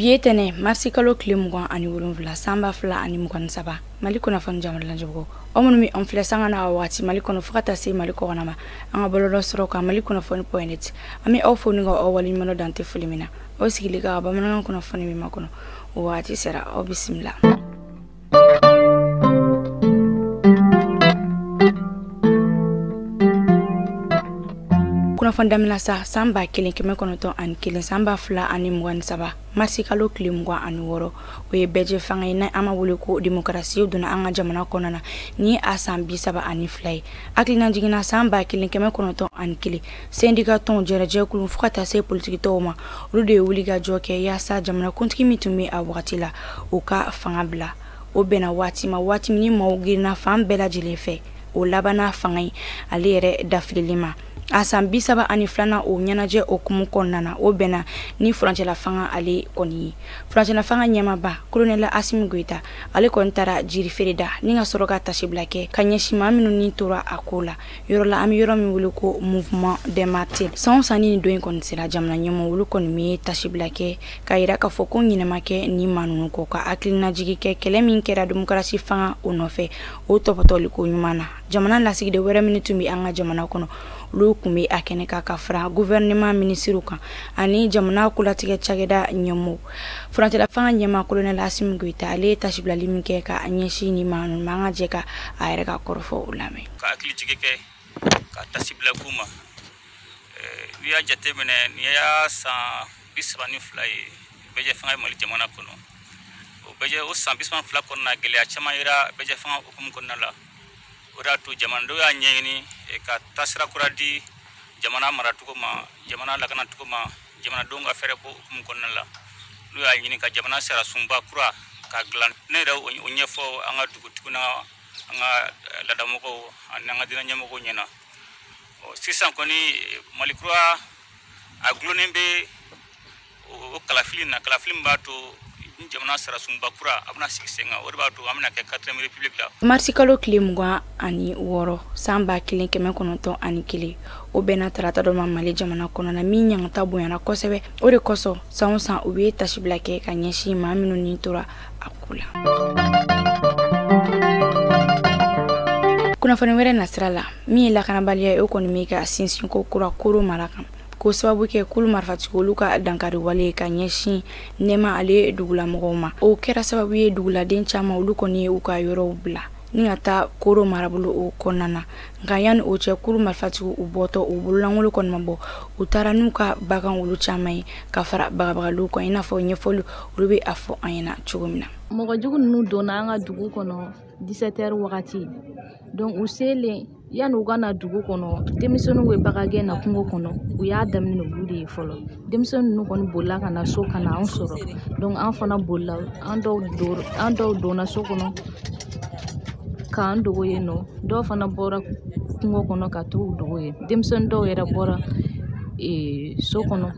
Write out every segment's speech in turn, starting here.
Bi ye tɛnɛ marisi kalo tile 27 san 2023 Mali kunnafoni jamalajɛbagaw aw minnu bɛ an filɛ sanga n'a waati Mali kɔnɔ fo ka taa se Mali kɔkana ma an ka bɔlɔlɔ sɔrɔ kan Mali kunnafoni.net an bɛ aw fo ni ka aw waleɲuman dan tɛ foli min na aw sigili ka bamanankan kunnafoni min makɔnɔ o waati sera aw bisimila. Kunnafoni daminɛ sa san 1901 san 2023 marisi kalo tile 26 o ye bɛɛjɛ fanga ye n'a an ma wele ko demokarasi donna an ka jamana kɔnɔna na ni a san 32 ye. Hakilina jiginna san 1901 syndicat tɔnw jɛrɛjɛkulu fo ka taa se politiki tɔnw ma olu de ye wulikajɔ kɛ yaasa jamanakuntigi min tun bɛ a wagati la o ka fanga bila. O bɛnna waati ma waati min ni maaw girinna fan bɛɛ lajɛlen fɛ o labanna fanga in ale yɛrɛ dafilili ma. A san 32nan o ɲɛnajɛ o kumu kɔnɔna na o bɛnna ni furancɛla fanga ale kɔni ye. Furancɛla fanga ɲɛmaaba colonel Assimi Goïta ale kɔni taara jiri feere da ni ka sɔrɔ ka tasibila kɛ ka ɲɛsin maa minnu ni tora a ko la yɔrɔ la an bɛ yɔrɔ min wele ko mouvement des martyrs. San o san ni nin don in kɔni sera jamana ɲɛmɔgɔ olu kɔni bɛ tasibila kɛ ka yira k'a fɔ ko ɲinɛ ma kɛ ni maa ninnu kɔ ka hakilinajigi kɛ kɛlɛ min kɛra demokarasi fanga o nɔfɛ o tɔpɔtɔli ko ɲuman na. Jamana lasigiden wɛrɛ minnu tun bɛ an ka jamana kɔnɔ olu tun bɛ a kɛnɛ kan ka fara gouvernement ministre kan ani jamana kolatigɛ cakɛda ɲɛmɔgɔ. Furancɛla fanga ɲɛmaa colonel Assimi Goïta ale ye tasibilali min kɛ ka ɲɛsin nin maa ninnu ma an ka jɛ ka a yɛrɛ ka kɔrɔfɔ o lamɛn. Ka hakili jigi kɛ ka tasibila k'u ma. N'i y'a jateminɛ nin y'a san 32 ye bɛɛjɛ fanga ye Mali jamana kɔnɔ. O bɛɛjɛ o san 32 kɔnɔna gɛlɛya caman yera bɛɛjɛ fanga hukumu kɔnɔna la. O de y'a to jamanadenw y'a ɲɛɲini ka taasira kura di jamana maracogo ma, jamana lakanacogo ma, jamanadenw ka fɛɛrɛ ko hukumu kɔnɔna la. N'u y'a ɲini ka jamana sariyasunba kura k'a dilan. Ne yɛrɛ o ɲɛfɔ an ka dugutigiw n'an ka laadamɔgɔw ani an ka diinɛ ɲɛmɔgɔw ɲɛna. Sisan kɔni Mali kura a gulonnen bɛ o kalafili na, kalafili min b'a to ni jamana sariyasunba kura a bɛna sigi sen kan. O de b'a to an bɛna kɛ 4e république la. Marisi kalo tile 26 san 1901 o bɛnna tarata dɔ ma Mali jamana kɔnɔna min ɲangata bonyana kosɛbɛ. O de kosɔn san o san u bɛ tasibila kɛ ka ɲɛsin maa minnu ni tora a ko la. Kunnafoni wɛrɛ nasira la min ye lakanabaliya ye o kɔni bɛ ka sinsin ko kura Koro mara kan ko sababu kɛ kulu marifatigi olu ka dankari wale ka ɲɛsin nɛma ale dugulamɔgɔw ma. O kɛra sababu ye duguladen caman olu kɔni ye u ka yɔrɔw bila ni ka taa Koro marabolo o kɔnɔna na. Nka yanni o cɛ kulu marifatigi u bɔtɔ u bololankolon kɔni ma bɔ u taara n'u ka bagan olu caman ye ka fara bagabagaliw kan i n'a fɔ ɲɛfɔli olu bɛ a fɔ an ɲɛna cogo min na. Mɔgɔ jugu ninnu donna an ka dugu kɔnɔ 17h wagati. Donc u selen yanni u ka na dugu kɔnɔ denmisɛnninw bɛ bagangɛn na kungo kɔnɔ u y'a daminɛ olu de ye fɔlɔ. Denmisɛnnin ninnu kɔni bolila ka na so ka na an sɔrɔ. Donc an fana bolila an dɔw donna so kɔnɔ k'an dogo yen nɔ. Dɔw fana bɔra kungo kɔnɔ ka t'u dogo yen. Denmisɛnnin dɔw yɛrɛ bɔra so kɔnɔ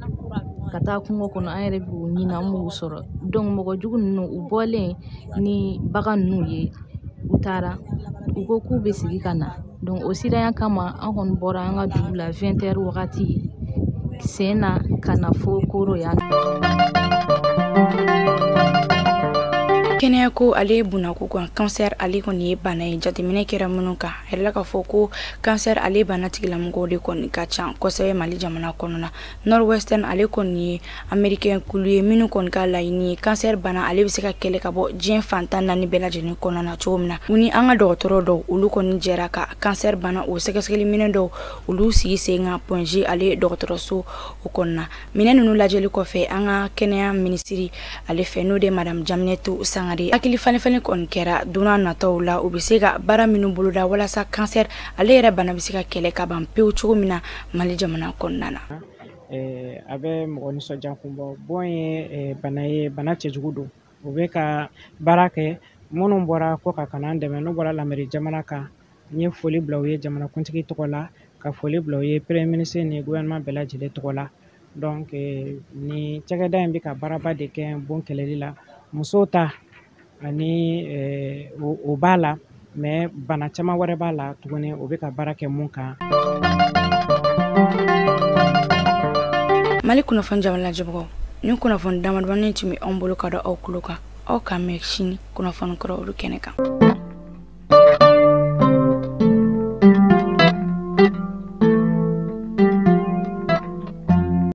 ka taa kungo kɔnɔ an yɛrɛ b'u ɲini an b'u sɔrɔ. Donc mɔgɔ jugu ninnu u bɔlen ni bagan ninnu ye u taara u ko k'u bɛ sigi ka na. Donc o siranya kama an kɔni bɔra an ka dugu la 20h wagati sen na ka na fo Koro yan. Kɛnɛya ko ale ye bunako kan cancer ale kɔni ye bana ye jateminɛ kɛra minnu kan a yɛrɛ la k'a fɔ ko cancer ale bana tigilamɔgɔw de kɔni ka ca kosɛbɛ Mali jamana kɔnɔna. Northwestern ale kɔni ye américain kulu ye minnu kɔni ka laɲini ye cancer bana ale bɛ se ka kɛlɛ ka bɔ diɲɛ fan 14 bɛɛ lajɛlen kɔnɔna na cogo min na. U ni an ka dɔgɔtɔrɔ dɔw olu kɔni jɛra ka cancer bana o sɛgɛsɛgɛli minɛn dɔw olu sigi sen kan Point G ale dɔgɔtɔrɔso o kɔnɔna. Minɛn ninnu lajɛli kɔfɛ an ka kɛnɛya minisiri ale fɛ n'o de madame Diaminetou Sangaré hakili falen falen kɔni kɛra don n'a nataw la u bɛ se ka baara minnu boloda walasa cancer ale yɛrɛ bana bɛ se ka kɛlɛ ka ban pewu cogo min na Mali jamana kɔnɔna na. A bɛ mɔgɔ nisɔndiya kun bɔ. Bon ye bana ye, bana cɛjugu don. U bɛ ka baara kɛ minnu bɔra kɔ kan ka n'an dɛmɛ n'u bɔra Lamɛri jamana kan. N ye foli bila u ye jamanakuntigi tɔgɔ la, ka foli bila u ye premier ministre ni gouvernement bɛɛ lajɛlen tɔgɔ la. Donc ni cakɛda in bɛ ka baaraba de kɛ bon kɛlɛli la. Musow ta ani o b'a la mais bana caman wɛrɛ b'a la tuguni o bɛ ka baara kɛ mun kan. Mali kunnafoni jamana lajɛbagaw Ni kunnafoni damadamanin tun bɛ anw bolo ka da aw tulo kan. Aw k'an mɛn sini kunnafoni kɔrɔ olu kɛnɛ kan.